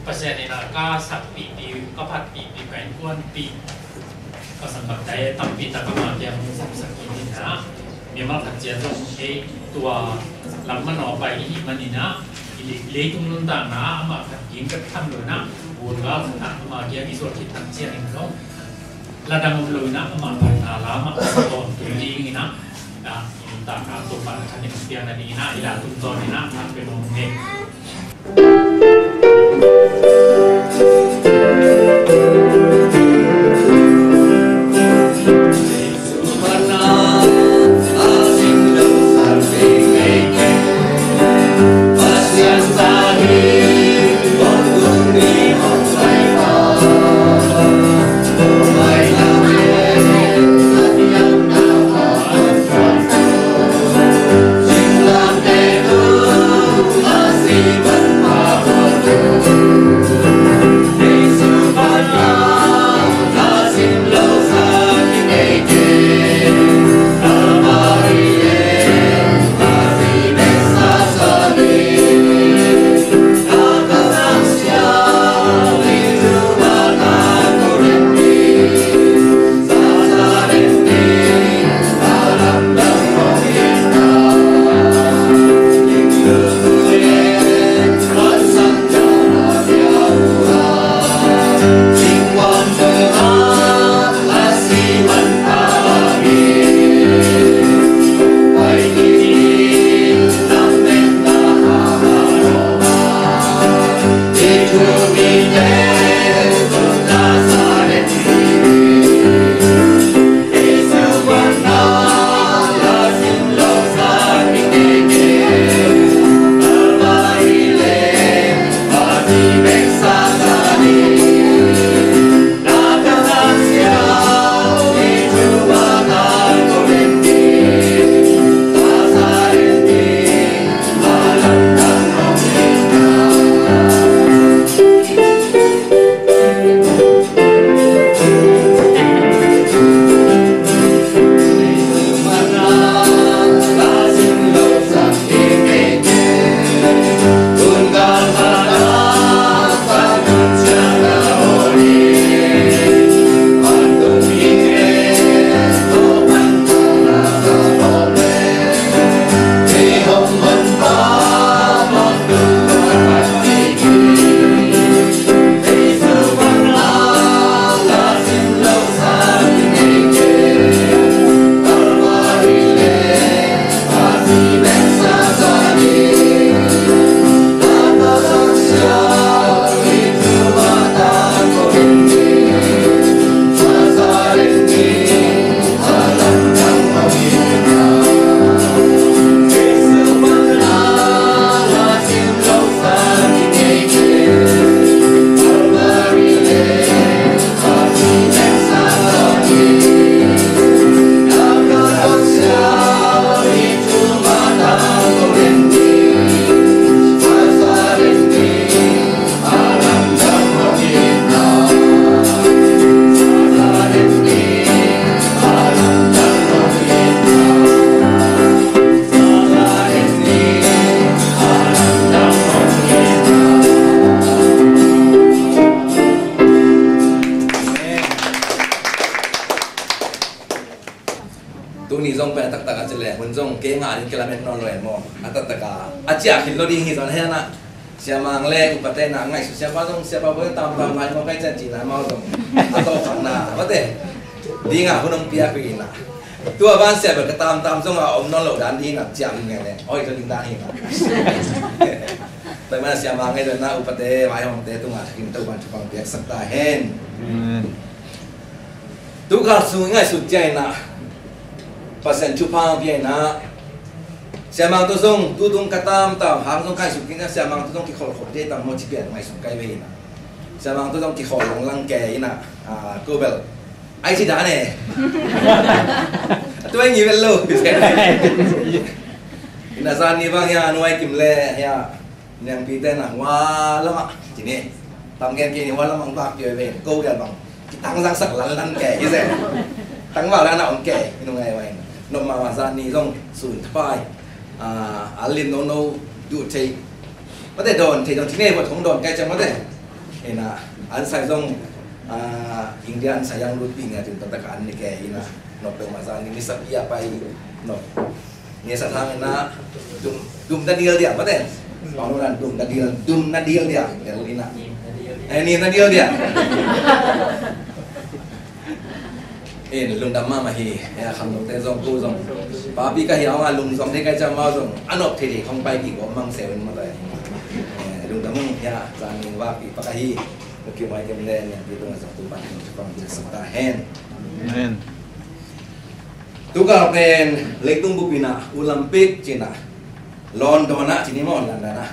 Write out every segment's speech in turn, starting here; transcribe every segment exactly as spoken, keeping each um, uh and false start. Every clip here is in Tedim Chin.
Pasian in ah ka sakpihpih, ka phatpihpih, ka innkuanpih, ka sanggamte tampi tak amah kiang hong sapsak in ah, mimal khat ciat zong ei tua lam manawh pai i hih manin ah, i le-, leitung nuntakna ah amah khat ging bek tham lo in ah, gal khat ah amah kiang i zuat khit tak ciangin zong ladang om lo in ah, amah phatna lam ah sa tawntung dingin ah, ah, i nuntakna Topa na khan i piakna dingin ah, i la tung tawn in ah, a pe mawng hi. Tuni zong pen a taktak a ci le, hun zong kei ngah ding kilamen nawn lo e maw. A taktak a, a ciah khin lo ding hi zong hi a na. Siamang le upate na ngaihsut, siapa zong, siapa bo tamtam ngai maw, kai cian ci na maw zong. A tawh khang na, mate. Ding a hun hong piak hi na. Tua ban sia bel ka tamtam zong a om nawn lo dan ding a ciah hi ngai le. Oi, ka ding dan hi na. Tua ban siamang ngai le na upate, vaihawmte tungah thakin Topa'n thupha piaksak ta hen. Amen. Tukal sung i ngaihsut ciang in ah, Pasian thupha pia in ah, siamang tawh zong tutung ka tamtam hang zong ka ngaihsut kik in ah, siamang tawh zong kikholh khop ding tam maw ci pian ngaihsun kai ve in ah. Siamang tawh zong kikholh longlang kei in ah, ah, ko bel ai ci dan e. Tua ngi bel lo. In ah zan ni bang hia, nuai kim le hia. Niangpite na hua lamah, ci ni. Tam gen kei ni hua lamah bak pia ve, ko gel bang. Kitang zangsak lanlan kei, hi se. Tangval na om kei, i nung ngai wai. Nop mahmah zan ni zong sun thapai. Ah, a lim nono duh thei. Mate dawn thei dawn thei ne, hua thong dawn kei ciang mate. Ina, an sai zong, ah, India an sai yang lut pi nia, tun taktak an ni ke ina, nok peuhmah zan ni, ni sa pi a pai, nok. Ni sa thang ina, dum, dum na dil dia, mate? Pang lu nan dum na dil, dum na dil dia, ina. Eh, ni na dil dia. In lungdam mahmah hi, ya, kham lungte zong, tu zong. Papi ka hi a, hong a lungzom te ka hi ciang amau zong a nop thei thei hong paipih ko mang se un mah ta hi. Eh, lungdam hong hi a, zan ning vakpi pak ahi. Muki mai kem le niam pi tung a zong tu pan tung cipang bil sak ta hen. Amen. Tu ka pen leitung bup ina Olympic cina London ah cini maw, London ah.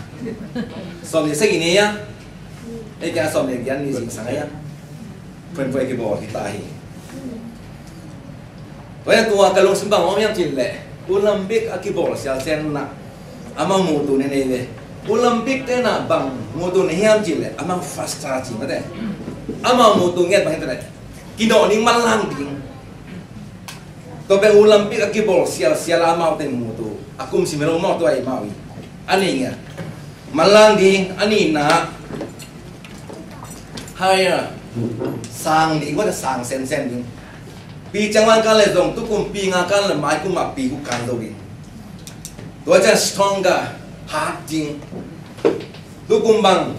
Som ni segi ni ya. Eh, kya som ni gian ni sing sang ya. Puen puen kibawl hi ta hi. Tua tua ka lungsim bang om hiam cih leh Olympic a kibawl sialsial na amau mutu ne nei le. Olympic te na bang mutu ne hiam cih leh amau fast track cih mate. Amau mutu nget bang hi ta le. Kino ning manlang ding. Tua pen Olympic a kibawl sialsial amau te mutu a kum sim lo maw tua i mau i. A ni ngia. Manlang ding, a nihna. Higher. Sang ding, what a sang sen sen ding. Pi ciang wan kan le zong, tukum pi nga kan le mai kum a pi guk kan zo ding. Tua ciang stronger, hard ding. Tukum bang,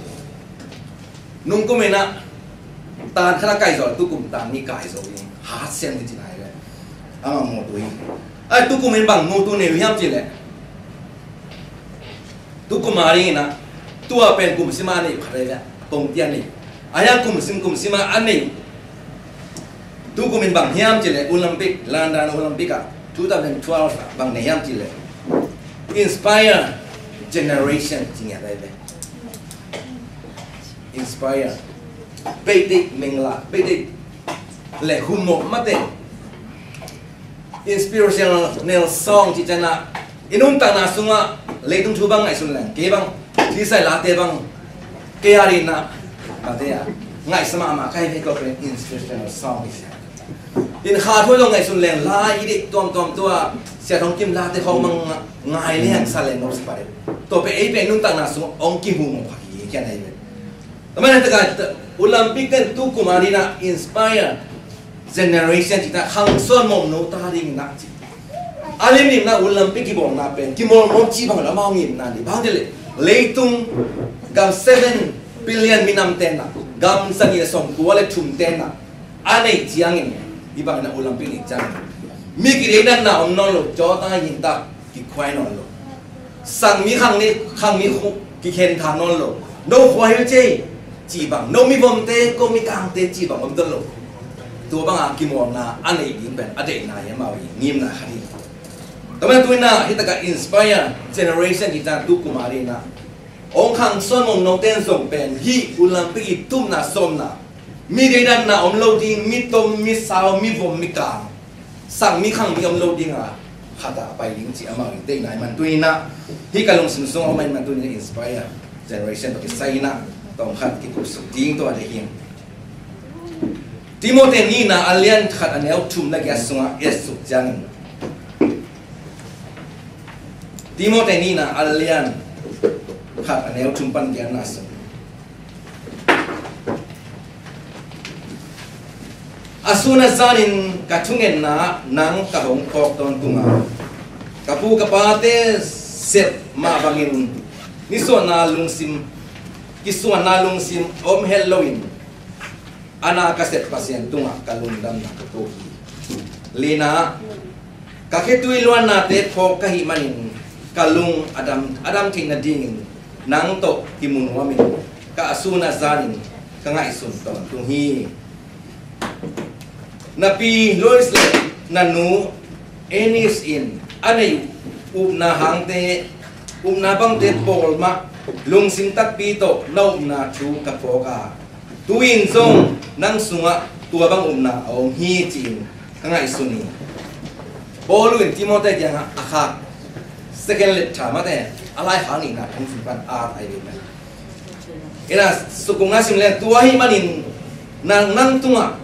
nung kum ina, tan khat a kai zo, tukum tan ni kai zo ding. Hard sen ding ci nai le. Ama mutu hi. Ai, tukum in bang mutu ne hiam ci le. Tukum a ring ina, tua pen kum sima nei khat le, kong tia nei. Aya kum sim, kum sima a nei. Tukum in bang hiam ci le, Olympic, London Olympic a, two thousand twelve a, bang nei hiam ci le. Inspire generation ci ngia dai le. Inspire. Peitik mengla, peitik le humo mate. Inspirational song ci ciang a, i nuntakna sungah leitung thu bang ngaihsun leng, kei bang, ci sai late bang, kei a rin a, mate a, ngaihsa mahmah ka hi ve ko pen inspirational song hi sia. In kha thu lo ngaihsun leng, lai i dik tuamtuam tua, sia thong kim late khong mang ngai leng sa leng ngok sa pare. Tua pe ei pe nuntakna sungah ong kihu ngok hi kia nai ve. Tua manin a taka Olympic ten tukum a ding a inspire generation ci ta khang suan mawm no ta ding na ci. A lim lim na Olympic kibawlna pen kimawl mawm ci bang la mau ngim na ni bang de le leitung gam seven billion minam ten na gam sani le sawm kua le thum ten na a nei ciangin i bang na Olympic ni ciangin mi kidei dan na om nawn lo caw ta yin ta kikhuai nawn lo. Sang mi khang ni, khang mi khu, kikhen thang nawn lo. No khua hil cei, ci bang. No mi vom te, ko mi kang te, ci bang om ton lo. Tua bang a kimawlna, a nei ding pen, a deihna hi amau hi, ngimna khat hi. Tua man tu ina, hi taka inspire generation kita tu kumari na. Ong khang son mong no ten zong pen, hi Olympic i tumna somna. Mi deidanna om lo ding, mi tom, mi sau, mi vom, mi kang. Sang mi khang mi om lo ding a, khat a pai ding ci amau in deihna i man tuni na. Hi ka lungsim sung a om a i man tuni na inspire generation tawh kisai na, tawm khat kikup suk ding tua de hing. Timothy nihna a lian khat a neu thum na giat sungah et suk ciangin. Timothy nihna a lian khat a neu thum pan giatna sung. A sun a zanin ka thungetna nang ka hong phawk tawntung a, ka pu ka pate sep mah bangin nisuahna lungsim, kisuahna lungsim om het loin a na ka sep Pasian tungah ka lungdamna ka ko hi. Lina, ka khitui luannate phawk ka hih manin ka lung a dam, a dam theih nadingin nang tawh kimu nuamin ka a sun a zanin ka ngaihsun tawntung hi. Na pi Lois le na nu Eunice in a nei upna hangte, upna bangte pawl mah lungsim takpi tawh na upna thu ka phawk a, tu-in zong nang sungah tua bang upna a om hi ci-in ka ngaihsun hi. Paul in Timothy kiangah a khak second letter mate a laikhak nihna thong sung pan a thai ve mah. Ina sukung na sim leng tua hi manin nang, nang tungah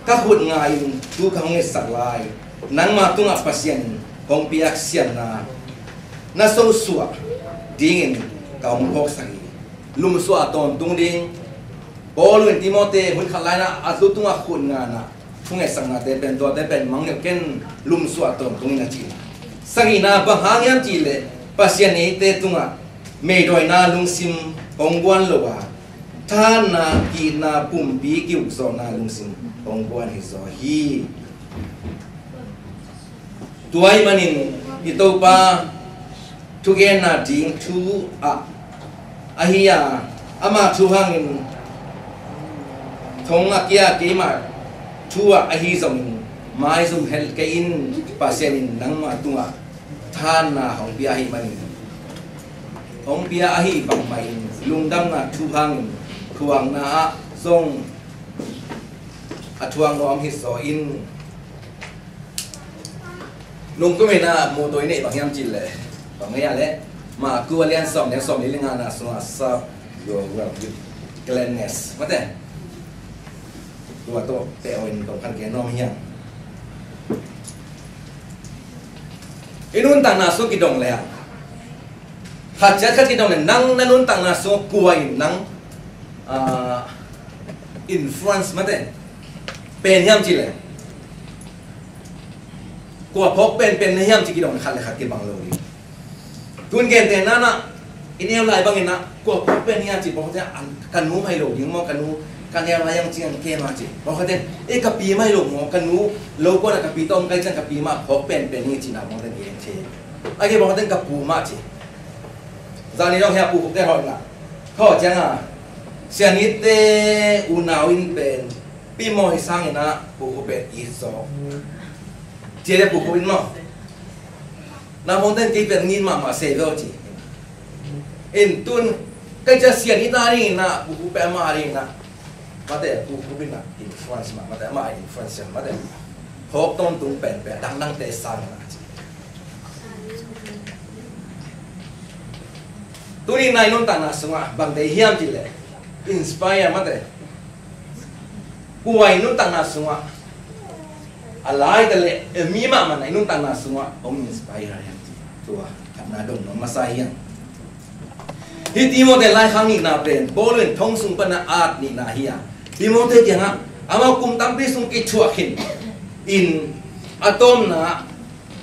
ka khut nga-in thu ka hong ngetsak lai, nangma tungah Pasian in hong piak siatna na sosuah dingin ka hong phawksak hi. Lumsuah tawntung ding, Paul in Timote hun khat lai-in ah a lu tungah khut nga-in ah thungetsaknate pen, tuate pen mangngilh ken, lumsuah tawntungin a ci. Sagihna bang hang hiam cih leh Pasian in eite tungah meidawina lungsim hong guan lo a, thahatna, ki-itna, pumpi ki-ukzawhna lungsim hong guan hi zaw hi. Tua ahih manin i Topa thugenna ding thu ah ahi a, ama thu hangin thong a kia keima thu ah ahi zongin maizum het kei in. Pasian in nangmah tungah thahatna hong pia ahih manin, hong pia ahih bangmah in lungdamna thu hangin thuakna ah zong a thuak nuam hi zaw in. Nungkum in ah muhtu i neih bang hiam cih leh, bang hiam leh, Marku a lian sawm, lian sawm li le ngana sungah serve your world with gladness. Mate. Tua tawh peh-awh in tawh khan gen nuam hiam. I nuntakna sung kidong leh, khat ciat khat kidong leh, nang na nuntakna sung kua in nang, ah, influence, mate, pen hiam cih leh, kua phawk penpen na hiam cih kidong leh khat le khat kibang lo ding. Tun gentehna in ah, i neu lai bangin ah, kua phawk pen hiam cih, bawlkhatte, ka nu mah hi lo ding maw, ka nu ka neu lai ang ciang ke mah ci. Bawlkhatte, e, ka pi mah hi lo maw, ka nu lo kuan ah ka pi tawh om ka hih ciang ka pi mah phawk penpen hi ci-in ah bawlkhatte gen thei. A kei bawlkhatte ka pu mah ci. Zani dong hia pu khup te hawh na. Hawh ciang a, Sianite unau in pen Pi Mawi sangin ah pu khup pen it zaw. Cia le pu khup in maw. Na hong ten kei pen ngin mahmah se lo ci. In tun, kai cia Sianite a dingin ah pu khup pen amah a dingin ah, mate, pu khup in ah influence mah, mate, amah influence mah, mate. Hawk tawntung penpen dangdangte sang na ci. Tuni-in ah i nuntakna sungah bangte hiam cih leh, inspire, mate. Kua i nuntakna sungah a lai ta leh, e, mi mahmah na i nuntakna sungah hong inspire hiam cih, tua khatna dong nuam masa hiam. Hih Timote laikhak nihna pen Paul in thong sung pan a at nihna hi a, Timote kiangah amau kum tampi sung kithuah khin in, a tawpna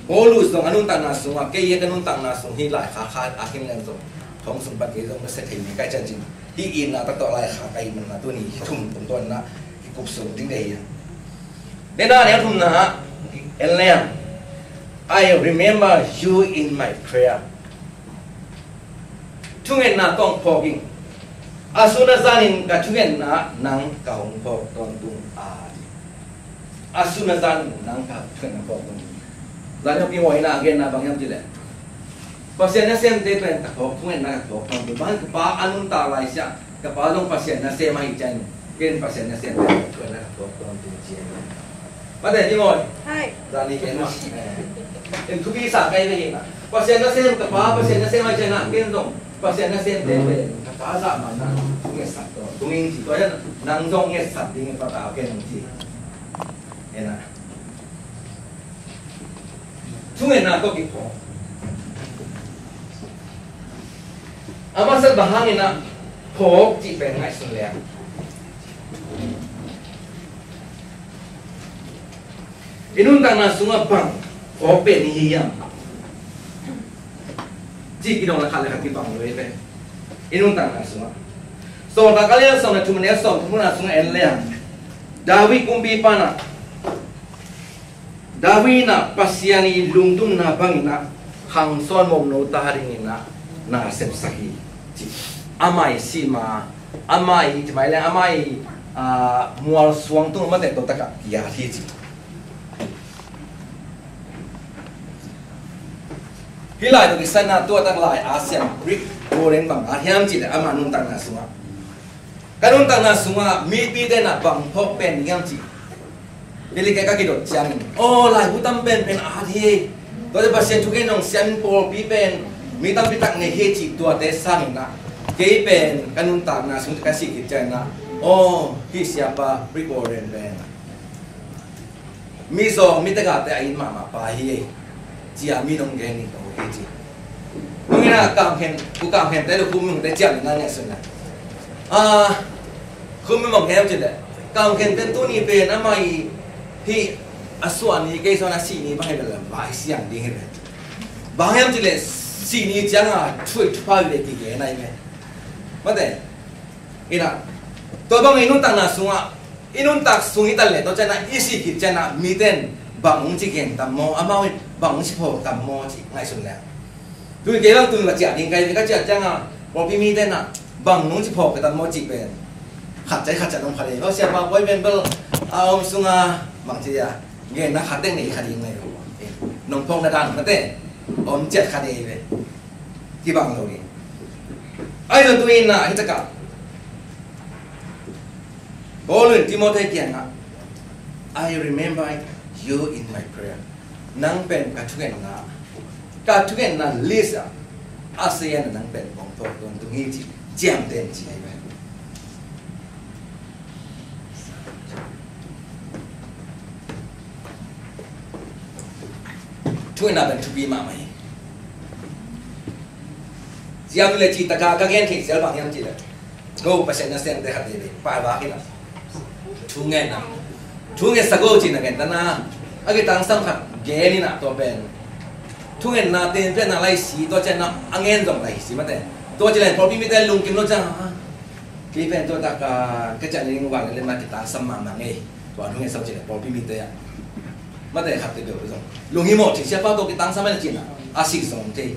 Paul zong a nuntakna sungah, kei a ka nuntakna sung hih laikhak khat a khin leng zong thong sung pan kei zong ka sia thei ni kai ciancin, hih itna tak tawh laikhak ka itna tuni thum tungtawn in ah kikup sung ding ka hi a. Nena neu thumna ah en leng, "I remember you in my prayer." Thungetna tawh phawk ing. A sun a zanin ka thungetna nang ka hong phawk tawntung a, a sun a zanin nang ka thungetna phawk tawntung. Zan hong pi mawina a genna bang hiam cih leh, Pasian nasemte pen ka phawk, thungetna ka phawk tawntung. Bang ka pa a nuntak lai siah, ka pa zong Pasian nasem ahih ciangin, ken Pasian nasemte ka thungetna ka phawk tawntung ci a. Mate, Timote. Hai. Zani ken mah. Eh. En thupi sa kai ve hi na. Pasian nasem ka pa, Pasian nasem ahih ciangin ah, ken zong Pasian nasemte pen ka pa zah mah na ngetsak tawntung ing ci. Tua hi a, nang zong ngetsak ding ka pa ken ci. Hi na. Thungetna tawh kiphawk. A masa bang hangin ah phawk cih pen ngaihsun leng, i nuntakna sungah bang phawk pen i hi hiam cih kidong leh khat leh khat kibang lo hi pen. I nuntakna sungah Sawltak a lian sawm leh thum, neu sawm thum na sungah en leng, David kumpipa in ah, David in ah Pasian i lungdamna bangin ah khangsawn mawhno ta dingin ah na sepsak hi ci. Amah i sihma, amah i, ci mai leng, amah i, ah, mualsuang tung mate tawh takah kiat hi ci. Hih lai tawh kisai in ah tua tak lai a siam Rick Warren bang a hiam cih leh, ama nuntakna sungah, ka nuntakna sungah mipite in ah bang phawk pen ding hiam cih, Philip ka kidot ciangin, aw, laibu tam penpen a at hi. Tuate Pasian thu gen nong siam in pawlpi pen mi tampi tak nei hi cih tuate sangin ah, kei pen ka nuntakna sung ka sih khit ciangin ah, aw, hih siapa Rick Warren pen mi zawng mi tegate a it mahmah pa hi, ci-a mi nong gen ning ka hi ci. Nung in ah Kam Khen, U Kam Khente leh Pu Mung te ciang in ah ngaihsun a, ah, Khum mah bang hiam cih leh, ka hong khen pen tuni pen amah i hih a suah ni kei suan a sih ni bang hi bel vai siang ding hi ve. Bang hiam cih leh sih ni ciang a thu i thupha ve kigen ahi ve. Mate, ina, tua bang i nuntakna sungah, i nuntak sung i tan leh tua ciang a i sih khit ciang a mite in bang hong ci gen tam maw, amau in bang hong ci phawk tam maw cih ngaihsun leh. Tun kei bang tun ka ciah ding ka hi, ka ciah ciang a pawlpi mite in bang nong ci phawk ka tam maw cih pen khat ciat khat ciat nong khat ei. Aw, siapa, koi pen bel a om sung a bang ci a genna khat teng nei kha ding nei lo. Nong phawkna dan mate om ciat khat ei ve. Kibang lo ding. Ahi zong tu in a hi tak a Paul in Timothy kiangah, "I remember you in my prayer." Nang pen ka thungetna, ka thungetna list ah a sian nang pen kong phawk tawntung hi ci, ciamteh ci ahi ve. Thungetna pen thupi mahmah hi. Ciam le ci taka ka gen thei zel bang hiam ci le. Ko Pasian nasem te khat veve pa va khin a. Thungetna. Thungetsak o cihna gen tana. A kitangsam khat gen in a tua pen. Thungetna tenpiakna laisi tua ciang a ngen zong laisi mate. Tua ci le pawlpi mite lungkim lo ciang a. Kei pen tua tak a ka ciah ning vang le ma kitangsam mahmah ngei. Tua thungetsak ci le pawlpi mite a. Mate khat te beuh zong. Lunghimawh thei siapa tua kitangsam a cihna. A sik zong thei.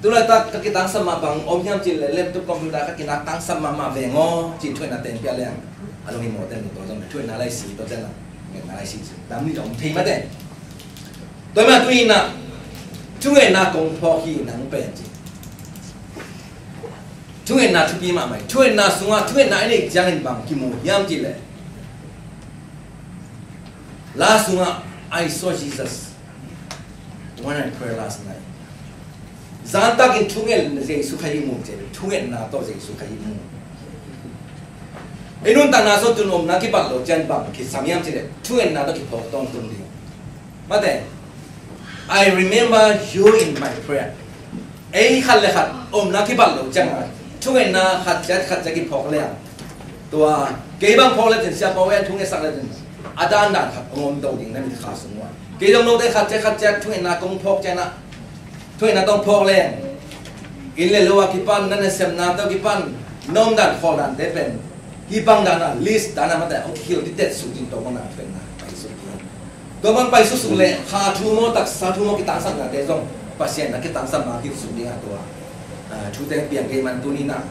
Tulaitak ka kitangsam mah bang om hiam cih leh laptop computer ka kitangsam mahmah veng aw cih thungetna tenpia leng a lunghimawh ten tua zong thungetna laisi tua ciang a ngetna laisi ci tam ni om thei mate. Tua mah tu in a thungetna kong phawk hi nang pen ci. Thungetna thupi mahmah hi. Thungetna sungah thungetna i neih ciangin bang kimu hiam cih leh la sungah I saw Jesus. When I pray last night. Zantakin thunget Jesu kha i mu cian, thungetna tawh Jesu kha i mu. I nuntakna sung tun omna kibat lo cian bang kisam hiam cih leh thungetna tawh kiphawk tawntung ding. Mate, I remember you in my prayer. Ei khat le khat omna kibat lo ciang a thungetna khat ciat khat ciat kiphawk leng tua kei bang phawk le cin siapa wen thungetsak le cin a dandan khat hong om do ding na mit kha sung ua. Kei zong note khat ciat khat ciat thungetna kong phawk ciang a thungetna tawh phawk leng inn le lo a kipan na nasemna tawh kipan na omdan khawldante pen hih bang dan a list dan a mate hong kikhil didet suk ding tawh bang na thungetna pai suk ding. Tua bang pai suk suk le kha thu maw taksa thu maw kitangsaknate zong Pasian na kitangsam ma kit suk ding a tua. Ah, thute piang kei man tuni na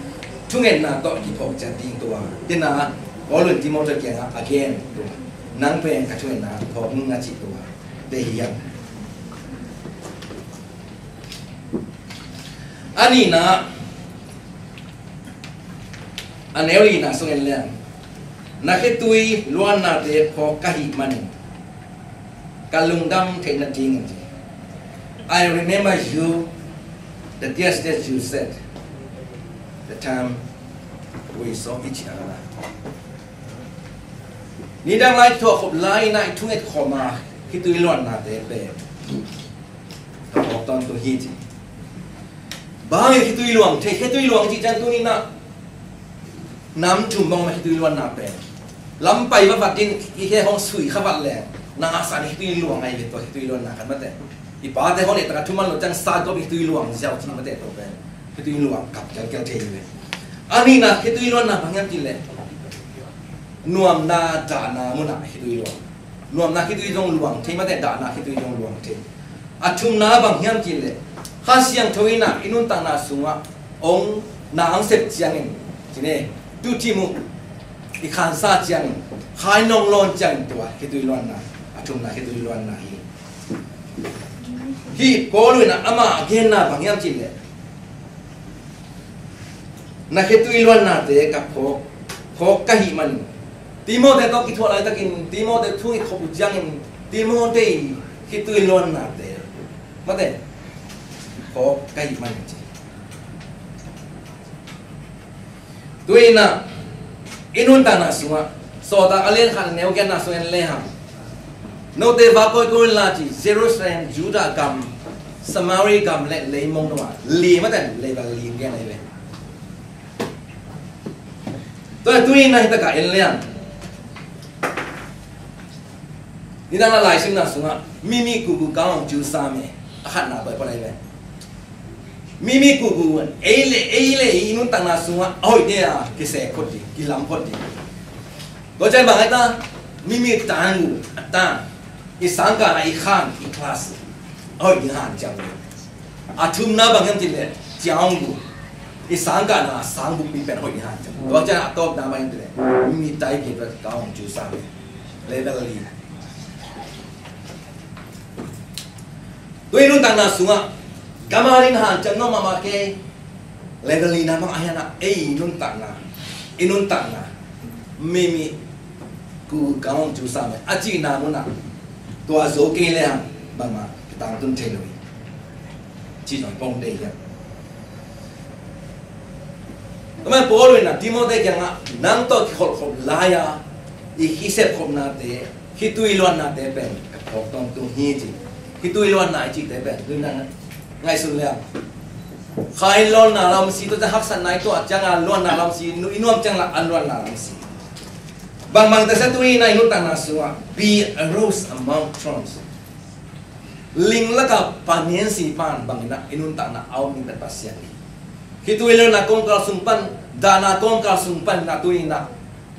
thungetna tawh kiphawk ciat ding tua. Tina Paul in Timothy kiangah a gen tua. Nang pen ka thungetna phawk nung na cih tua. Te hi hiam. A nihna a neu lina sung en leng na khitui luannate phawk ka hih manin ka lungdam theih nadingin ci. I remember you, the tears that you shed, the time we saw each other. Nidang lai thuah khop lai na i thunget khoma khitui luannate pen ka phawk tawntung hi ci. Bang i khitui luang thei, khitui luang ci ciang tuni na nam thum bang ma khitui luanna pen lampai va vat din i he hong sui kha vat leng na a san i khitui luang ai ve tua khitui luanna khat mate. I pate hong ne taka thuman lo ciang sa gop i khitui luang ziau ci mate tua pen khitui luang kap kelkel thei ve. A nihna khitui luanna bang hiam ci le nuamna dahna munah khitui luang. Nuamna khitui zong luang thei mate, dahna khitui zong luang thei. A thumna bang hiam cih leh Kha Siangtho in ah i nuntakna sungah hong na hong sep ciangin cine tucim uh i khansa ciangin khai nong lawn ciangin tua khitui luanna a thumna khitui luanna hi. Hih Paul in ah ama a genna bang hiam cih leh na khitui luannate ka phawk, phawk ka hih manin Timote tawh kithuah laitakin Timote thu i khop uh ciangin Timote i khitui luannate mate phawk ka hih manin ci. Tuinah i nuntakna sungah Sawltak a lian khat a neu giatna sung en le hang. Note va koi koi la ci Jerusalem, Judah gam, Samari gam le leimong dongah li mate leival li gen ahi ve. Tua tuni na hi takah en liang. Nidang na laisimna sungah mimi kuku kang hong ciu sam e. A khatna tua i pua lai ve. Mimi kuku ei le ei le i nuntakna sungah a hoih dia kiseh khot ding, kilam khot ding. Tua ciang bang ai ta, mimi tanggu a tang, i sangkahna i khan i class a hoih ding hanciam. A thumna bang hiam cih leh cianggu, i sangkahna sangbukpi pen hoih ding hanciam. Tua ciang a tawpna bang hiam cih leh mimi tai pi tua kang hong ciu sam e. Level li. Tua i nuntakna sungah gama rin hanciam nawn mahmah kei. Level lina bang a hianah ei i nuntakna, i nuntakna mimi ku kang hong ciu sam e a cihna munah tua zo kei le hang bangmah kitangtun thei lo hi. Cih zong pong dei hiam? Tua man Paul in a Timothy kiangah nang tawh kikholhkhop lai-a i kisep khopnate, khitui luannate pen ka phawk tawntung hi ci. Khitui luanna i cihte pen tui nang ngaihsun liang. Kha in luanna lam si, tua ciang haksatna i tuah cianga luanna lam si, nu i nuam ciang lak an luanna lam si. Bangbang tasiah tuni na i nuntakna sungah be a rose among thorns. Ling laka panin si pan bangin ah i nuntakna a om ding pen Pasian hi. Khitui luanna kawmkal sung pan, dahna kawmkal sung pan na tuni na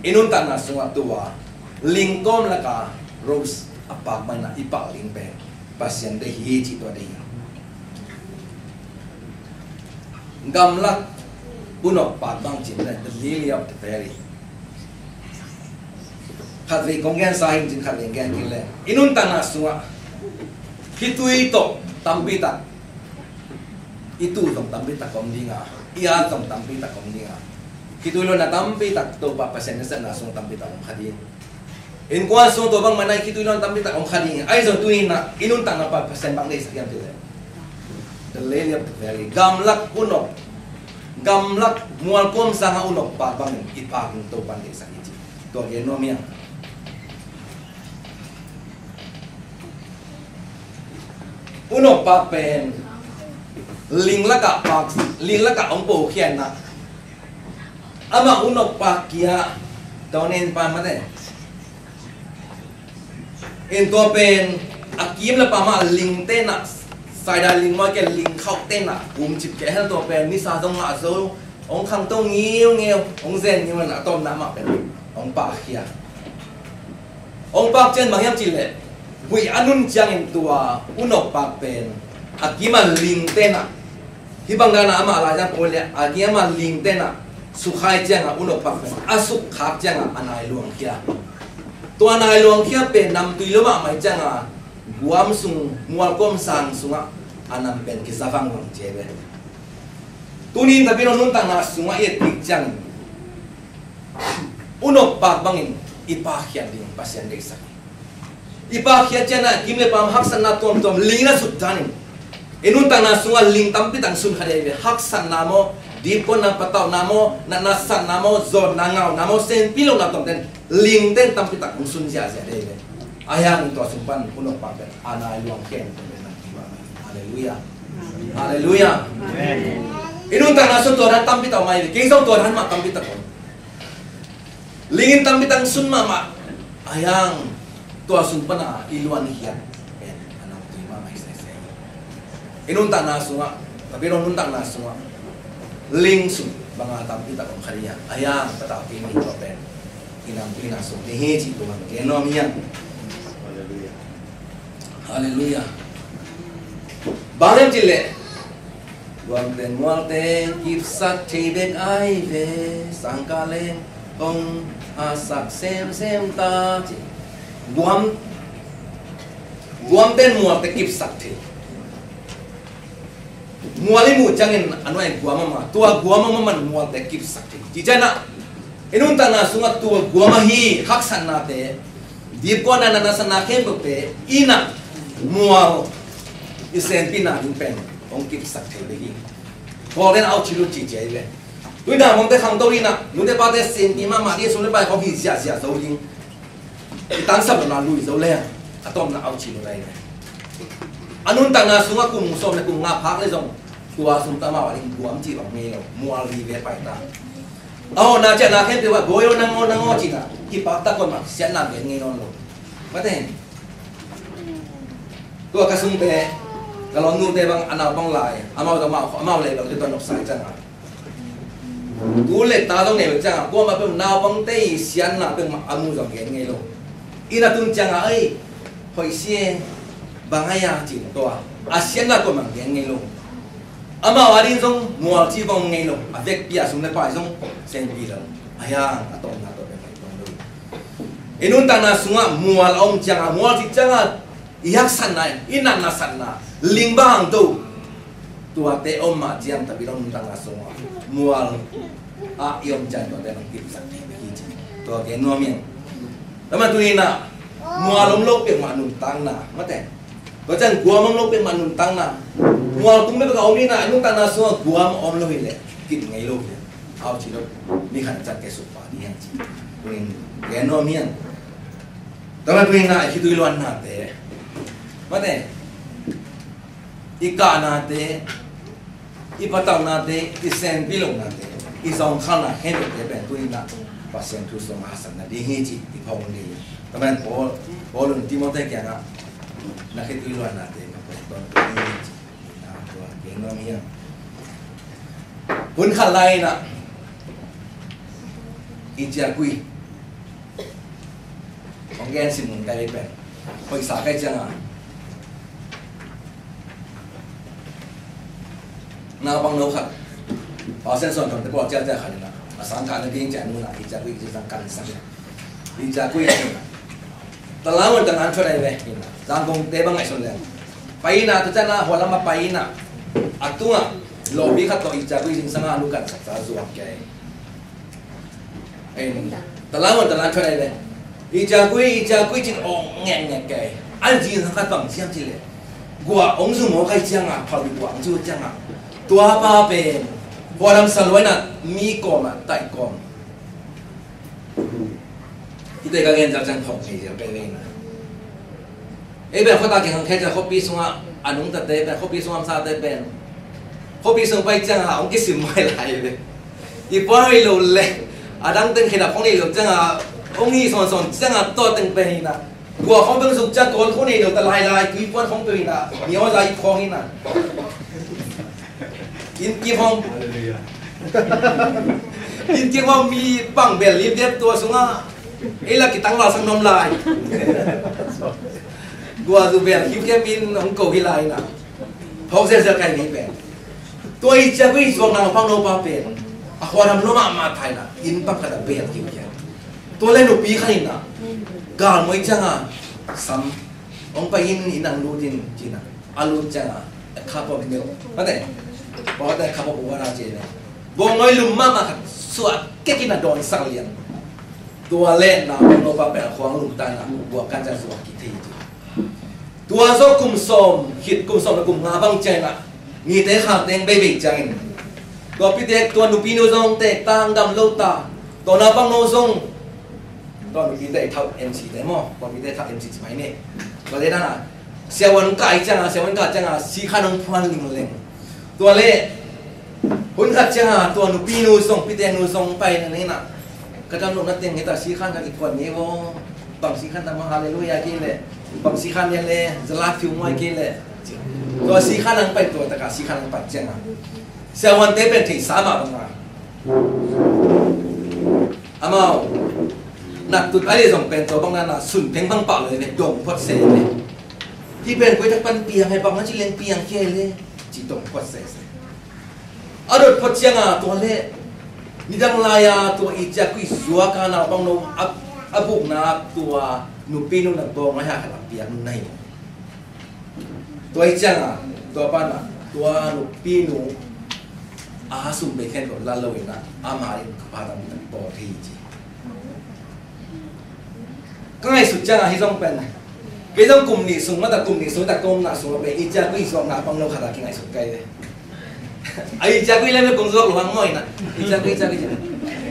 i nuntakna sungah tua ling kawm laka rose a pak bangin ah i pak ling pen Pasian deih hi cih tua deih hi. Gamlak unok pak bang cin le the lily of the valley. Khatvei kong gensa hing cin khatvei gen kik le i nuntakna sungah khitui tawh tampi tak i tu zong tampi tak om dinga, i at zong tampi tak om dinga, khitui luanna tampi tak Topa Pasian nasepna sung tampi tak om kha ding. Innkuan sung tua bangmah na i khitui luan tampi tak om kha ding. Ahi zong tuni na i nuntakna pa Pasian bang deihsak hiam cih leh the lily of the valley. Gamlak unok, gamlak mualkuam sanga unok pak bangin i pak in Topan deihsak hi ci. Tua gen nuam hiam? Unok pak pen ling lakah pak, ling lakah hong po khiatna. Amah unok pak kia, tua nen pa mate. In tua pen a kim le pa mah ling tenah, saida ling maw kia ling khauh tenah kum cip kia hel tua pen nisa zong ngah zo, hong khangto ngiungeu, hong zen ngiu na a tawpna mah pen hong pak khia. Hong pak cian bang hiam cih leh huih a nun ciangin tua unok pak pen a kim a ling tenah, hih bang dana amah lai zang poi le a kim a ling tenah sukhai cianga unok pak pen a sukkhak cianga a nai luangkhia. Tua nai luangkhia pen namtui lo mahmah cianga guam sung mualkuam sang sungah a nam pen kizavang vang cia ve. Tunin tapi lo nuntakna sungah i et tik ciangin unok pak bangin i pakkhiat ding Pasian deihsak hi. I pakkhiat cianah kim le pam haksatna tuamtuam ling na sut danin i nuntakna sungah ling tampi tak sun kha dei ve. Haksatna maw, dipkuatna patauhna maw, natna satna maw, zawnna ngauna maw, senpi lohna tuamten ling ten tampi tak hong sun ziahziah dei ve. Ahi hangin tua sung pan unok pak pen a nai luang khen pen pen nang kibang. Halleluiah. Halleluiah. I nuntakna sung tua dan tampi tak om ahi ve. Kei zong tua dan mah tampi tak om. Lingin tampi tak sun mahmah a hiang tua sung pana i luan hiat pen a nang tui mahmah hi sese. I nuntakna sungah, tapi dong nuntakna sungah ling sung banga tampi tak om kha ding a hiang patau kei mi tua pen i namtui na sung ni hi cih tua man kei nuam hiang. Halleluiah. Halleluiah. Bang hiam cih leh guamten mualten kipsak thei bek ai ve, sangkah leng hong hasak semsem ta ci. Guam, guamten mualte kipsak thei. Mual i muh ciangin a nuai guam a ma, tua guam a ma man mualte kipsak thei. Ci cianah i nuntakna sungah tua guam ahi haksatnate, dipkuatna, natna satna khempeuhte i na mual i senpihna ding pen hong kipsak thei ding hi. Paul ten a auchi lut ci cia hi ve. Tui na mongte khangto ding na, nute pate senpi mahmah ding, sum le pai khawng hi ziahziah zo ding. I tangsap lohna lui zo leng a tawpna auchi lut ahi ve. A nuntakna sungah kum sawm le kum nga phak le zong tua sung tama wading guam cih bang ngei lo, mual vive pai ta. A hawhna ciahna khempeuh ah, "Bawi aw, nang aw, nang aw," ci-in ah kipaktak kawm ah siatna gen ngei nawn lo. Mate. Tua ka sungte, ka lawmnute bang a naupang lai, amau, amau, amau leh bang tua nopsa ciang a, tu leh ta zong nei lo ciang a, kuamah peuh naupangte i siatna peuhmah a mu zong gen ngei lo. Inn a tun ciang a, "Ei, hoih si e, bang a hia?" ci-in tua a siatna kuamah gen ngei lo. Amau ading zong mual ci bang ngei lo, a vekpi a sum leh pai zong sengpi lo. A hiang a tawpna tawh bek a tawp lo. I nuntakna sungah mual a om ciang a, mual cih ciang a, i haksatna, i natna satna, ling bang hangto, tuate om mah ciang tapi lo nuntakna sungah mual a i om ciang tuate bang kipsak thei bek hi ci. Tua gen nuam ing. Tua mah tuni-in ah mual om lo peuhmah nuntakna, mate. Tua ciang guam om lo peuhmah nuntakna. Mual tung bek a om in ah nuntakna sungah guam om lo hi leh kip ngei lo hi. Au ci lo. Ni khat ciang ke suk pa ni hiang ci. Tuni-in gen nuam ing. Tua mah tuni-in ah i khitui luannate, mate, i kahnate, i patauhnate, i sengpih lohnate, i zawngkhalna khempeuhte pen tuni-in ah Pasian thu sungah haksatna ding hi cih i phawk ding hi. Tua mah Paul, Paul in Timothy kiangah na khitui luannate na pawt tawntung ding hi cih na tua gen nuam ing. Hun khat lai-in ah i ciakui hong gen sim ngun kai pen, hoihsa kai ciang a, naupang no khat, Pasian suan thonte pawl ciacia khat in ah, a sang kah na ding ciang nunah i ciakui i ciang kan sak in ah, i ciakui in ah, Talangon talan thuat ai ve in ah, Zangkongte bang ngaihsun leng, pai in ah, tu ciang a hua lam a pai in ah, a tungah lawpi khat tawh i ciakui zingsang a nu kan sak ta zuak kei. Talangon talan thuat ai ve. I ciakui, i ciakui ci-in awng ngekngek kei. An zingsang khat bang ci hiam cih leh, gua hong zu mawk ai ciang a, phalbi gua hong zu ciang a, tua pa pen hua lam sa lua in ah mi kawm ah taih kawm. Hihte ka gen zak ciang phawk ngei ziau kei ve in ah. Ei pen khuata kihong khia ciang khuapi sungah a nungtate pen, khuapi sung hamsate pen, khuapi sung pai ciang a hong kisim mai lai ve. I puan hoih lo leh a dang teng khedap khong nei lo ciang a, hong hi sawnsawn ciang a, tua teng pen in ah, gua khong peuh zuk ciang kawl khong nei lo ta lailai, tui puan khong peuh in ah, mi aw lai khong in ah. Inn kim hong. Hallelujah. Inn kim hong mi pang bel lim dep tua sungah ei la kitang la sang nuam lai. Gua zu bel kim kim in hong ko hi lai na. Phawk zelzel kai ni pen. Tua i ciakui zuak naupang no pa pen, a hua lam lua mahmah thei na. Inn pang khat ah bel kim kim. Tua leh nupi khat in ah, galmual ciang a, sam hong pai in, inn ah hong lut in ci-in ah. A lut ciang a, a khapop hi meuh. Mate, pawte khapop uh a na ci-in ah, bawngnawi lum mahmah khat suah kek in a dawn sak lian. Tua leh naupang no pa pen a khua hong lum ta in ah, gua kan ciang suah kik thei hi ci. Tua zawh kum sawm khit, kum sawm leh kum nga bang ciang in ah, nite kha teng beibei ciangin, tua pitek, tua nupinu zong teek ta, dam lo ta. Tua naupang no zong, tua nupite i thau M C te maw, tua nupite thau M C ci mai ni. Tua leh na, siavuan kah ciang a, siavuan kah ciang a, sikhan hong phuan lingleng. Tua leh hun khat ciang a, tua nupinu zong, piteknu zong pai na ni na, ka dam lohna teng hi ta, sikhan ka kikuan ngei vaw. Bang sikhan ta maw, hallelujah kei leh, bang sikhan leh leh, zalat fiu muai kei leh. Tua sikhan hong pai, tua tak a sikhan hong pai ciang a, siavuante pen theihsa mah bang a, amau nattut a leh zong pen tua bang na na, sun pheng bang pah lo leh dong phot se leh. Hih pen koi tak pan piang hi, bang a ci leng piang kei leh, ci dong phot se se. A dot phot ciang a, tua leh nidang lai a tua i ciakui zuak a naupang no a, a bukna tua nupinu na bawng a hia khat a piak na hi. Tua hi ciang a, tua pan a, tua nupinu a sum bei khen ko la lo in a, ama in ka pa dang dang pawl hi ci. Ka ngaihsut ciang a, hi zong pen, kei zong kum nih sung, mata kum nih sung, ta ka omna sung a pen i ciakui zuak naupang no khat a kingaihsut kai ve. A i ciakui lem le kong zuak lo hang maw in a. I ciakui, i ciakui, i ciakui.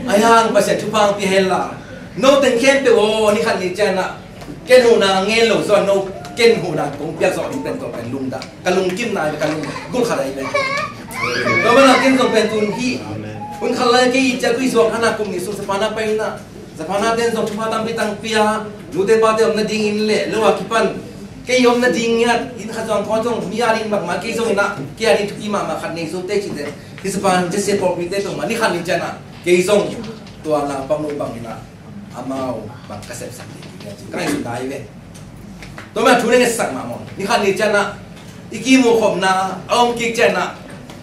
A hiang Pasian thupha hong pia hen la. No teng khempeuh aw, ni khat ni ciang a, ken huhna ngen lo zaw, no ken huhna kong piak zawh ding pen tua pen lungdam. Ka lungkimna, ka lunggulh khat ahi pen. Tua manin ken zong pen tun hih, amen, Hun khat lai kei i ciah kei i zuak hana kum nih sung Japan ah pai in ah, Japan ah ten zong thupha tampi tang pia, nute pate om nadingin le lo a kipan kei om nading ngiat, inn khat zuang khawng zong mi a ding bangmah kei zong in ah, kei a ding thupi mahmah khat nei zo te cih te. Hi Japan Jesse pawlpite tungah ni khat ni ciang ah kei zong tua naupang nu bang in ah amau bang ka sepsak ding hi, ka ngaihsutna hi ve. Tua mah thu na ngetsak mah maw. Ni khat ni ciang ah i kimuh khopna a om kik ciang ah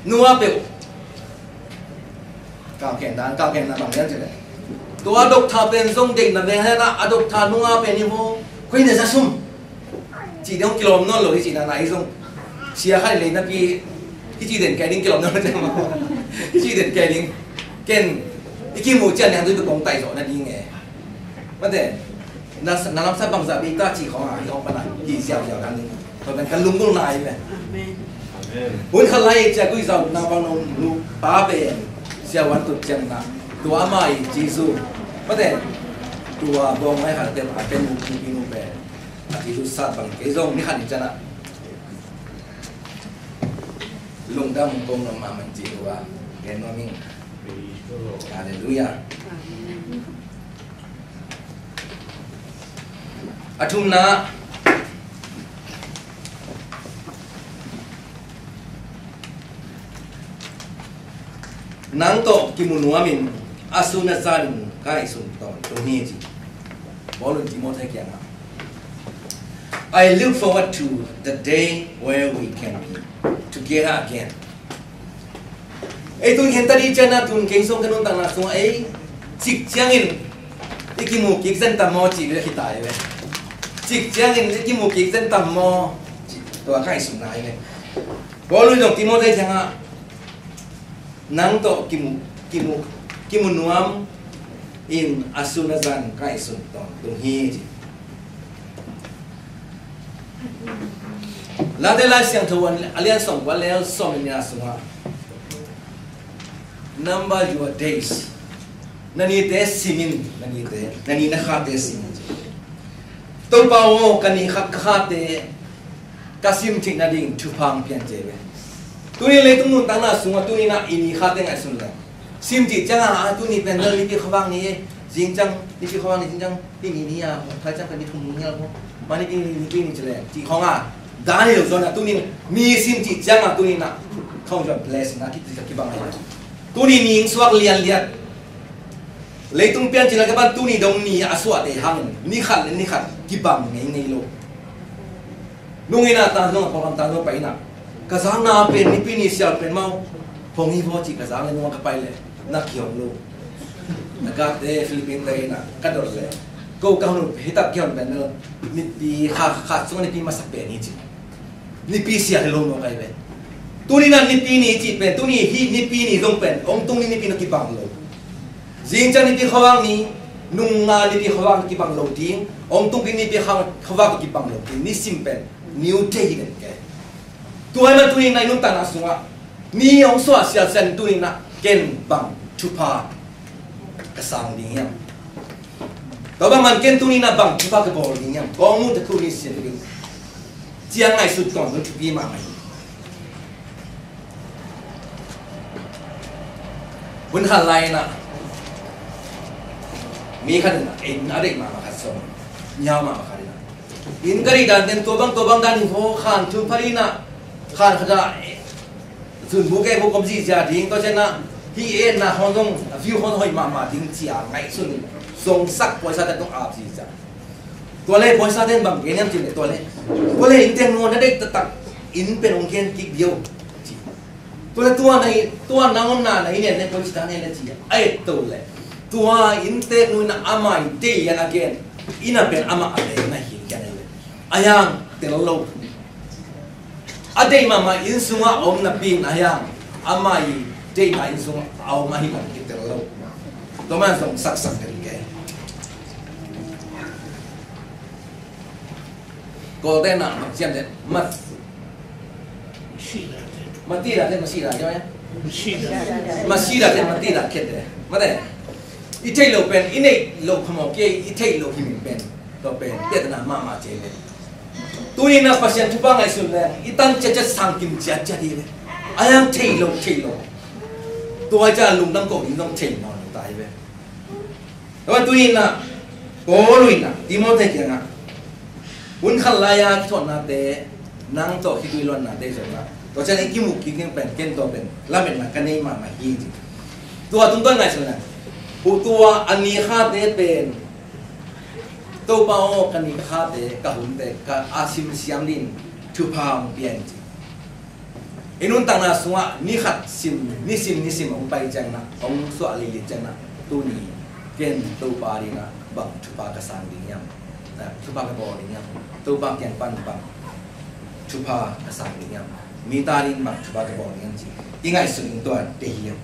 nu a peuh kau ken dan, kau ken na bang lian ci le. Tua doctor pen zong deihna ve hen ah, a doctor nung a pen i maw, koi ne za sum. Cih ding kilawm nawn lo hi cih na na hi zong. Sia khat i lei napi, hi cih den kai ding kilawm nawn lo hi cih den kai ding. Ken i kimuh ciang niang tui tu kong tai zawh nading e. Mate, na, na lamsa bangzah bik ta cih khawng a, hi khawng pan a, hi ziauziau dan ding. Tua pen kan lunggulhna hi ve. Amen. Hun khat lai ciah kei i zuak naupang nu pa pen siavuan tut ciang na, tua ama i Jesu, mate, tua bawng lai khat pen a pen nu pi nu pen a Jesu sat bang kei zong ni khat ni ciang ah lungdam kong nuam mahmah ci tua gen nuam ing. Halleluiah. A thumna, nang tawh kimu nuamin a sun a zanin ka ngaihsun tawntung hi ci. Paul in Timothy kiangah, "I look forward to the day where we can be together again." Ei tun khen tadi ciang a tun keng song ka nuntakna sungah ei cik ciangin i kimu kik zen tam maw cih ve, hi ta hi ve. Cik ciangin i kimu kik zen tam maw cih tua ka ngaihsutna hi ve. Paul in zong Timothy kiangah nang tawh kimu, kimu, kimu nuam in a sun a zan ka ngaihsun tawntung hi ci. Late Lai Siangtho a lian sawm kua lel sawm le nih sungah, "Number your days." Na nite sim in, na nite, na ni na khate sim in. Topa aw, ka ni khat ka khate ka sim theih nading thupha hong pia in ci ve. Tuni leitung nuntakna sungah tuni in ah i ni khate ngaihsun leng, sim cih ciangin ah, tuni pen Nipi khuavak ni e, zing ciang Nipi khuavak ni, zing ciang Tuini ni a, thai ciang pen ni thum ni a, ma Nipi ni, Nipi ni ci leng cih khawng a dan hi lo zaw in ah, tuni in ni sim cih ciangin ah tuni in ah khawng zuan place in ah kibang hi. Tuni ni in suak lianlian, leitung piancil a kipan tuni dong ni a suahte hangin ni khat le ni khat kibang ngeingei lo. Nung in ah tan zong a program tan zong pai in ah, ka zakna pen Nipi ni sial pen maw, hong hi vaw cih ka zak le nung a ka pai le na kihong lo. Na kate Philippine te in ah ka dot le, ko ka hun hi tak kihong pen lo. Nipi kha, kha sung Nipi masa pen hi ci. Nipi sial hi lo maw kai pen. Tuni in ah Nipi ni cih pen, tuni hih Nipi ni zong pen hong tung ni Nipi na kibang lo. Zing ciang Nipi khuavak ni, nung nga Nipi khuavak ni kibang lo ding, hong tung ding Nipi khuavak ni kibang lo ding, ni sim pen new day hi den ke. Tua hi man tuni in ah i nuntakna sungah ni hong suah sialsial in tuni in ah ken bang thupha ka sang ding hiam? Tua bang man ken tuni in ah bang thupha ka bawl ding hiam? Kong muh ta thu ni sim ding. Ciang ngaihsut tawntung thupi mahmah hi. Hun khat lai in ah mi khat in ah inn a deih mahmah khat sawm, mi hau mahmah khat in ah, inn ka deih dan ten tua bang tua bang dan hi vaw, khan thum pha in ah, khan khat ah zunbu kekbu om zihziah ding, tua ciang ah hih etna khawng zong a view khawng hoih mahmah ding ci a ngaihsun in zongsak, paisa te tung ap zihziah. Tua le paisa ten bang gen hiam cih leh, tua le, tua le inn teng nuam na deih taktak, inn pen hong gen kik ding o ci. Tua le tua na inn, tua na omna na inn en le koi ci ta na inn le ci a et to le, tua inntek nu in ah ama i deih lian a gen, inn a pen ama a lei na hi lian a hi le, a yang tel lo. A deih mahmah inn sungah a om napi in a hiang, ama i deihna inn sungah a om ahi lam kitel lo. Tua man zong saksak den ke. Kawlte in ah makciam den, mat, matida den, masida, masida den, matida khiat den. Mate, i theih loh pen i neih loh phamawh kei, i theih loh himhim pen, tua pen piatna mahmah ci hi ve. Tuni in ah Pasian thupha ngaihsun leng i tan ciatciat sang kim ciatciat hi ve. A yang theih loh, theih loh. Tua ciang lungdam ko ding zong thei nawn lo ta hi ve. Tua tuni-in ah Paul in ah Timothy kiangah hun khat lai-a kithuahna te, nang tawh khitui luanna te zong ah, tua ciang i kimuh kik ding pen ken tua pen lametna ka nei mahmah hi ci. Tua tungtawn ngaihsun leng, tua a ni khate pen, Topa aw, ka ni khate, ka hunte ka a simsiam ding thupha hong pia in ci. I nuntakna sungah ni khat sim, nisim nisim hong pai ciangin ah, hong suah lilit ciangin ah, tuni ken Topa dingin ah bang thupha ka sang ding hiam? Na, thupha ka bawl ding hiam? Topa kiang pan bang thupha ka sang ding hiam? Mi ta dingin bang thupha ka bawl ding hiam ci i ngaihsun ding tua te hi hiam?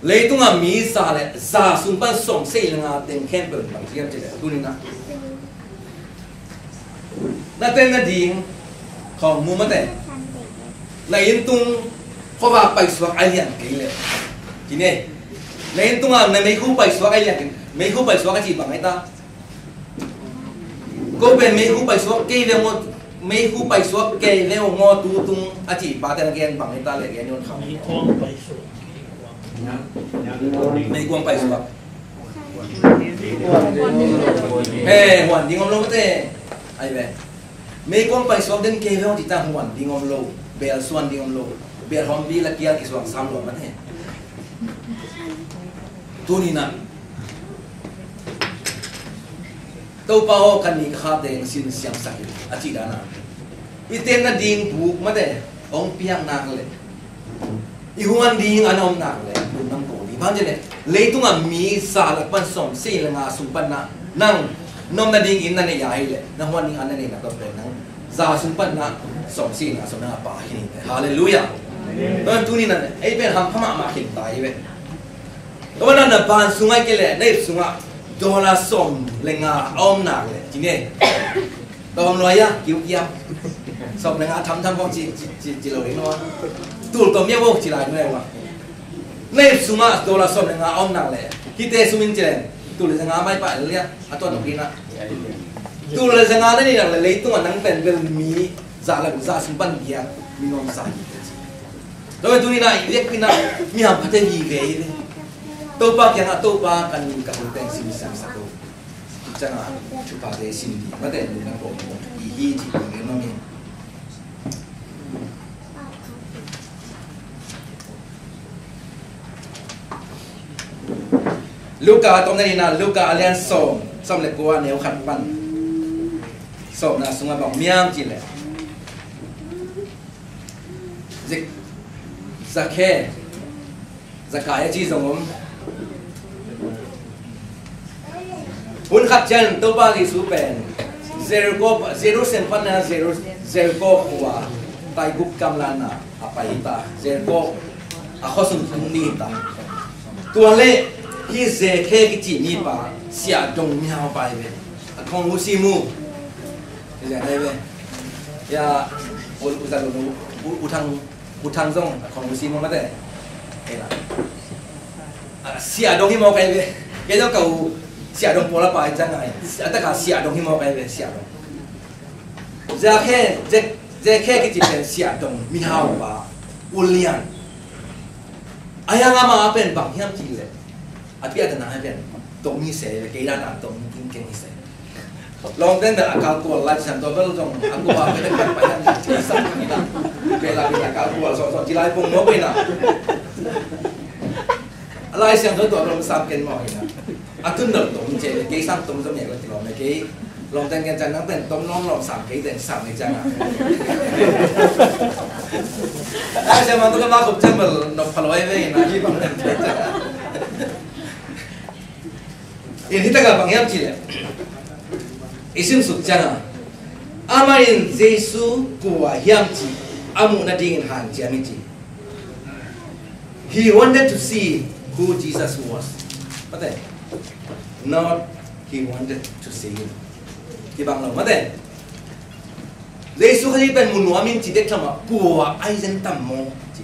Leitungah mi za le za sung pan sawmsagih le nga teng khempeuh in bang ci hiam cih leh, tuni-in ah na ten na ding khawng mu mate. Na inn tung khuavak paisuak a lian kei leh, ci ni. Na inn tungah na meikhu paisuak a lian kei, meikhu paisuak a cih bang hi ta? Ko pen meikhu paisuak kei ve maw, meikhu paisuak kei ve maw, tu tung a cih pa ten a gen bang hi ta leh, gen ni un kham. Meikuang paisuak. Meikuang paisuak. He, huan ding om lo mate. Ai ve. Meikuang paisuak den kei ve maw cih ta, huan ding om lo. Bel suan ding om lo. Bel hawmpi la kial kisuang sam lo mate. Tuni-in ah Topa aw, ka ni ka khate hong sin siamsak in, a cih dan a, i ten na ding buk mate hong piak nak leh, i huan ding an a om nak leh, lungdam ko ding. Bang ci leh, leitungah mi za lak pan sawmsagih le nga sung pan ah nang na om na ding inn na neih a hi leh, na huan ding an na neih nak tua pen nang za sung pan ah sawmsagih le nga sung nang a pa hi ni. Halleluiah. Amen. Tuni-in ah ei pen hampha mahmah khin ta hi ve. Tua na, na ban sungah kei leh, na ip sungah dollar sawm le nga a om nak leh, ci ni. Tua om lua ia, kiukiam. Sawm le nga thamtham kong ci, ci, ci, ci lo ding lua. Tul tom ia wo, ci lai nuai wa. Na ip sungah dollar sawm le nga a om nak leh, hite sungin ci leh, tul le za nga mai pah lia, a tua nong ding ah. Tul le za nga na neih nak leh, leitungah nang pen bel mi za le za sung pan giat, mi nuamsa hi te ci. Tua tuni-in ah i biakpiakna mi hamphate vive hi ve. Topa kiangah, Topa, ka ni ka hun teng sin siamsak o. Tua ciangah thuphate sin ding mate, lungdam ko ding i hi ci, tua gen nuam ing. Luka, tom na ni-in ah Luka a lian sawm, sawm le kua, neu khat pan sawmna sungah bang om hiam cih leh, Zak-, Zakhe, Zakai a ci zong om. Hun khat ciang Topa Jesu pen Jericho, Jerusalem pan a Jeru-, Jericho khua taiguk kamlanna a pai hi ta. Jericho a khuasung tung ni hi ta. Tua leh hih Zakhe kici mipa siahdong mihau pa hi ve. A khong uh si mu. Hi ziah hi ve. Ya, u, u, u, u, u thang U Thang zong a khong uh si mawk mate. Ei la. A, siahdong hi mawk ei ve. Kei zong ka u siahdong pawl a pai ciang a, a tak a siahdong hi mawk ei ve, siahdong. Zakhe, Zak-, Zakhe kici pen siahdong mihau pa, ulian. A hiang ama a pen bang hiam cih leh, a piahtana a pen tom hi se ve, kei dan a tom kingkeng hi se. Lawngte in a kal kual Lai Siangtho bel zong a kual bel kan pai han sa kan ina. Kei la bel a kal kual sawnsawng ci lai pong mawk ina. A Lai Siangtho tua bel sam ken mawk ina. A tun bel tom ci, kei sang tom zong nek la ci lawm kei. Lawngte in ken ciang nang pen tom lawm lawm sam kei ten sam ni ciang a. Lai Siangtho ka ma kop ciang bel nop phaloi ve ina hi bang ten ciang a. In hi takah bang hiam cih leh, i simsuk ciangin amah in Jesu kua hiam cih a muh nadingin hanciam hi ci. He wanted to see who Jesus was. Mate. Not he wanted to see him. Kibang lo mate. Jesu Khazih pen mu nuam in ci dek tham a, kua ai zen tam maw ci.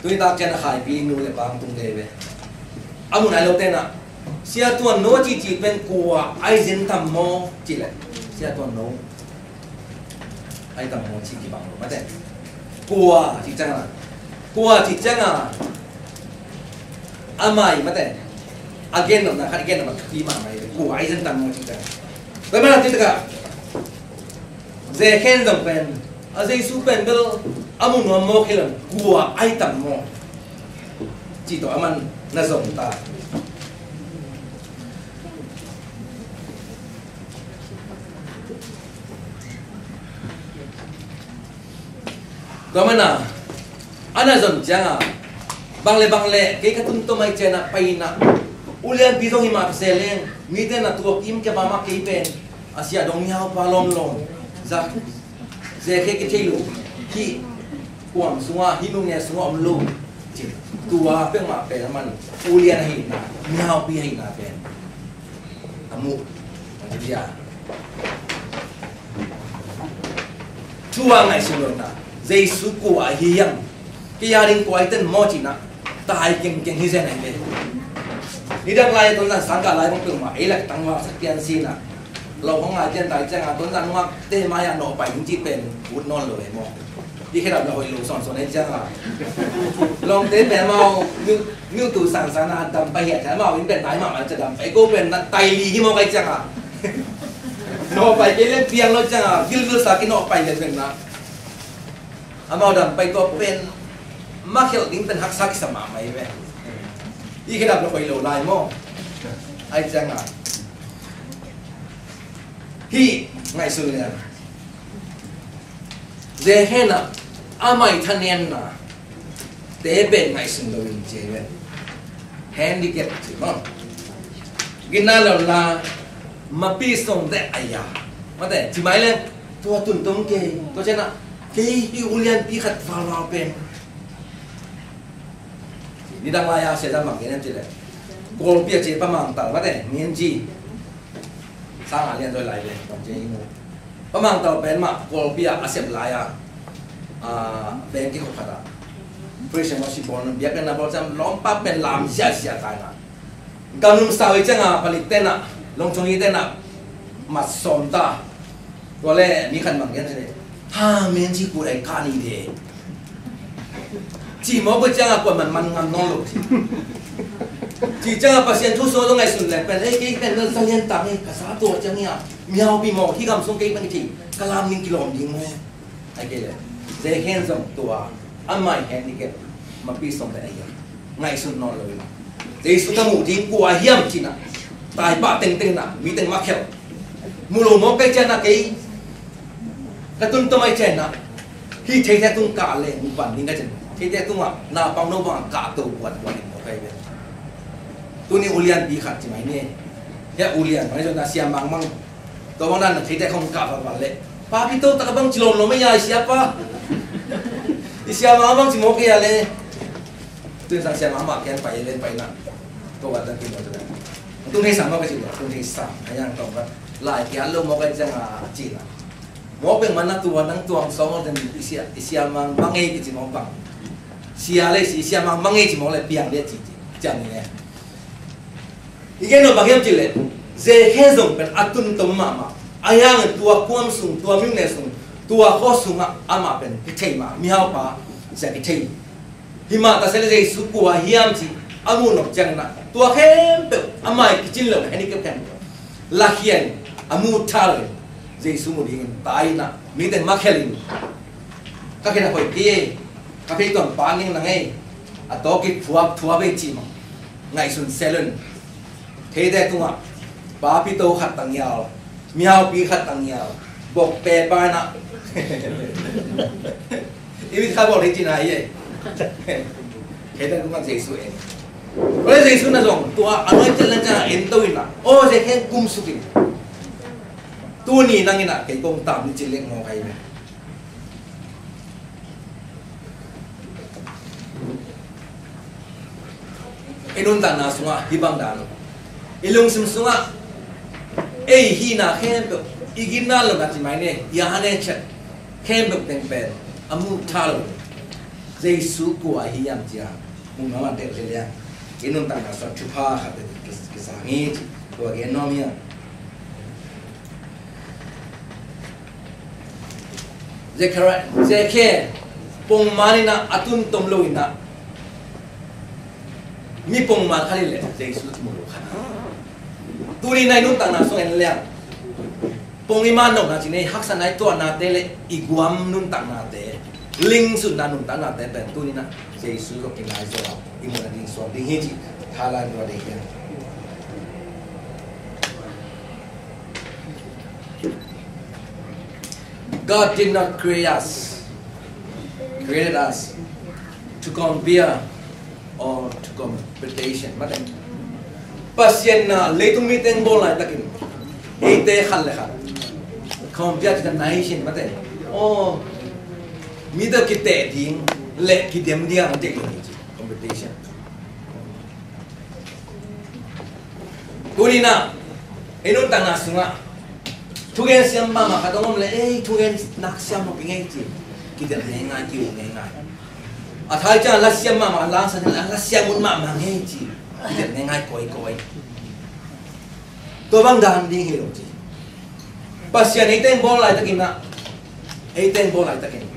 Tuni tak ciang a Khaipi nu le pa hong tung kei ve. A mu nai lo te na, Sia Tuan No a cici pen kua ai zen tam maw ci le, Sia Tuan No ai tam maw ci kibang lo mate. Kua cih ciangin, kua cih ciangin, a mai mate, a gen nopna khat, i gen nopna thupi mahmah hi ve. Kua i zan tam maw cih ciangin. Tua mana cih takah Zakhe in zong pen, a Jesu pen bel a mu nuam maw, kei lo kua ai tam maw cih tawh aman na zong ta. Tua mana a na zon cianga, bang le bang le kei ka tun tom ai ciana paina, ulianpi zong hi mah pese leng, mite na tua kim ke mama kei pen a sia dong mihau pa lawm lawm. Za, ze khe kithei lo, hi kuam sunga, hi nunge sunga om lo. Cin, tua peng mah pen aman ulian ahina, mihaupi ahina pen a muh. Tua ngaihsun lo na, Jesu kua ahi hiam? Kei a ding kua i ten maw cina, tai kengkeng hi zen ahi ve. Nidang lai a Tonzang sangkah lai bang peuhmah ei lak tangval sak pian sina, lo hong ngai pian tai cianga Tonzang nuak te mai a nawh pai hing cih pen ut nawn lo e maw. I khedap na hoih lo sawnsawn e cianga, lawngte pen mau miu tu sangsang na dam pai hiat thai mau in pen nai mahmah cia dam pai ko pen na tai li hi maw kai cianga. Nawh pai kei leng piang lo cianga vilvil sa ki nawh pai leng pen na amau dam pai tua pen makhelh ding pen haksa kisa mahmah hi ve. I khedap na hoih lo lai maw. Ai cianga hi ngaihsun lian. Ze hena amai thanen na te pen ngaihsun lo in ce ve. Handicap ci maw. Gina lo la mapi song te aya. Mate ci mai le tua tun tong ke tua cena kei hi ulianpi khat valval pen. Nidang lai a sia dam bang kei nem ci le Kawlpi a ci pa Mang Tal mate ngen ci. Sang a lian zoi lai ve bang ci hi mu. Pa Mang Tal pen mah Kawlpi a a sep lai a, a, bengki khop khat a Praise and Worship bawl biak pen na bawl ciam lawmpa pen lam siasia tai na. Gamlum sau i cianga palik tena, longchong i tena mat sawm ta. Tua le mi khat mang kian sene, ha men ci ku dai ka ni de. Ci mawk uh cianga kuaman man ngam nawn lo ci. Ci cianga Pasian thu suak zong ngaihsun leng pen ei kei pen nan sa lian tak ei ka sa tua ciang ia mihaupi mawk hi gam sung kei pen ci ka lam ning kilawm ding maw. Ai kei le Ze hen zong tua amai hen ni kei mapi sawm pen ai ngaihsun nawn lo in Jesu ka muh ding kua hiam cina tai pah tengteng na mi teng makhelh mu lo mawk kei ciana kei ka tun tom ai ciana hi theite tung kah le mu pan ding ka cin theite tungah na pang no bang kah to buat buat in mawk kei ve. Tuni ulianpi khat ci mai ni. Hia ulian mai zon na siam mangmang. Tua bang dan na theite khong kah bang bang le papi to tak bang ci lom lom ya i siapa. I siama bang ci mawk ya le. Tun sang siama mah kian pai len pai na. Tua bang dan kin mawk tu. Tung hei sang mawk ka ci tua tung hei sang ayang tong bang lai kian lo mawk ka ciang a ci na. Mawk beng man na tua nang tuang sawng den i sia i siama mangei ki ci mawk bang. Sia le si siama mangei ci mawk le piang le ci ci ciang ni le. I gen lo bang hiam cih leh Zekhe zong pen a tun tom mahmah. A hiangin tua kuam sung tua mihing ne sung tua khaw sungah amah pen kithei mah mihaupa sia kithei. Himah ta se le Jesu kua hiam cih a muh nop ciangin ah tua khempeuh a mai kicin lo na heni kep khempeuh lakhia in a muh tha lo in Jesu mu dingin tai in ah mite makhelh in ka khen a hoih kei ei ka phei tuan pa ning nang ei a tawk i phuak thuap ei cih mah ngaihsun selun. Theite tungah papito khat tangial mihaupi khat tangial bok pe pa na i mit kha bok hi cina hi ei. Theite tungah Jesu en. Tua Jesu na zong tua anointed na ca en to in ah aw Zekhe kum sukin tuni nang in ah kei kong tam ni cin lek mawk ahi ve. I nuntakna sungah hih bang dan uh i lungsim sungah ei hihna khempeuh i ginna lo na ci mai ne i a hane chet khempeuh teng pen a muh tha lo Jesu kua ahi hiam cia muh ngam a delh lel ia i nuntakna sungah thupha khat kisang hi ci tua gen nuam hiam. Zekhe, Zekhe Pongman in ah a tun tom lo in ah, mi pongman khat in leh Jesu kimu lo khat. Tuni in ah i nuntakna sung en leng, pong i man lohna cih nei, haksatna i tuahnate leh i guam nuntaknate, lingsutna nuntaknate pen tuni in ah Jesu zong kinai zaw a i muh nading suak ding hi cih thalai tua ding hi. God did not create us, created us to compare or to competition. Mate, Pasian in ah leitung mite bawl laitakin eite khat le khat compare, ci-a nation, mate, aw, mite kiteh ding leh kidem ding a teh lo hi ci, competition. Tuni in ah i nuntakna sungah thugen siam mahmah khat hong om leh, ei, thugen nak siam mawk ing ei ci, kidem ngeingai, ki-uk ngeingai. A thai ciang a la siam mahmah, a la siam, a la siam ut mahmah ngei ci, kidem ngeingai kawikawi. Tua bang dan ding hi lo ci. Pasian eite bawl laitakin ah, eite bawl laitakin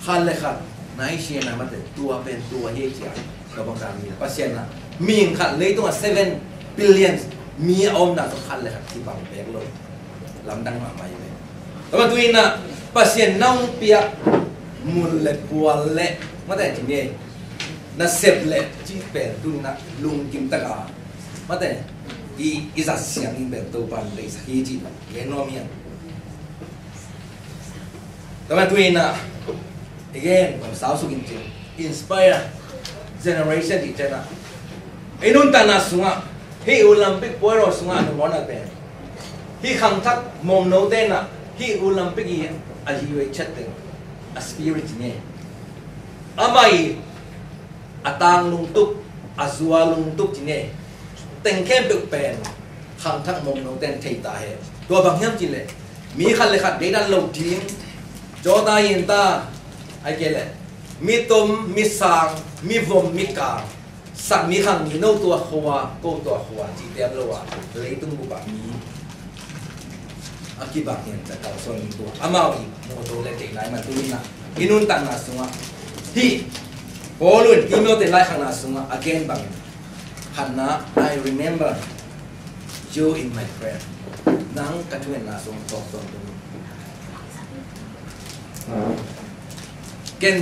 khat le khat nai sia na, mate, tua pen tua hi ci-a, tua bang dan hi. Pasian in ah mihing khat, leitung a seven billions mi a omna tawh khat le khat kibang bek lo. Lamdang mahmah hi ve. Tua bang tuni in ah Pasian in nang piak mun le puan le, mate, ci ni, nasep le cih pen tuni in ah lungkim takin, mate, i, i zat siam ding pen Topa'n deihsak hi cih i gen nuam hi. Tua bang tuni in ah, again, bang sau suk in cin, inspire generation cih ciang ah, i nuntakna sungah, hih Olympic puairaw sungah a nungmawna pen, hih khangthak mawngnote in ah hih Olympic i a hi wei chat teng, a spirit ci ni, amah i a tang lungtup, a zua lungtup ci ni, teng khempeuh pen khangthak mawngnote in thei ta hen. Tua bang hiam cih leh, mi khat le khat deidan lo ding, jawta yenta, ahih kei leh mi tom, mi sang, mi vom, mi kang, sak, mi khang, mi no tua khua, ko tua khua cihte om lo a, leitung bup ah mi a kibang hi a, kalsuan ding tua amau i mawtaw le theihna i man tuni in ah, i nuntakna sungah, hih Paul in Timothy laikhakna sungah a gen bangin, khatna, "I remember you in my prayer." Nang ka thungetna sung tawk tawntung in. Ken,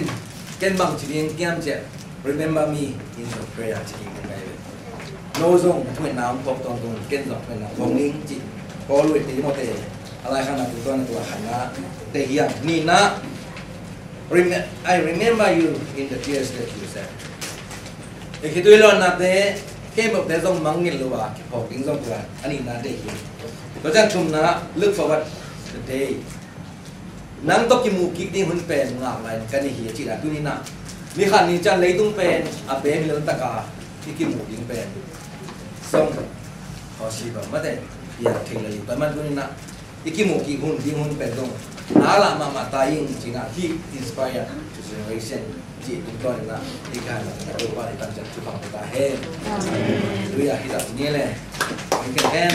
ken bang ci ding hiam cih leh, "Remember me in your prayer," ci ding hi ve. No zong thungetna hong phawk tawntung, ken zong thungetna phawk ning ci. Paul in Timothy a laikhakna tungtawn a tua khatna te hi a, nihna, "Rem-, I remember you in the tears that you shed." I khitui lawnate, kei mawkte zong mangngilh lo a kiphawk ding zong tua a nihna te hi. Tua ciang thumna, "Look forward the day." Nang tawh kimuh kik ding hun pen ngak lai-in ka nei hi a cihna tuni in ah, ni khat ni ciang leitung pen a bem lel takin i kimuh ding pen song, hawsi bang, mate, piang thei lel hi. Tua man tuni in ah i kimuh kik hun ding hun pen dong a lah mahmah ta ing cihna, hih inspire to generation cih tungtawn in ah i ka na ka Topa i tang ciat thupha ta hen. Hallelujah, hi ta ni le. Amen.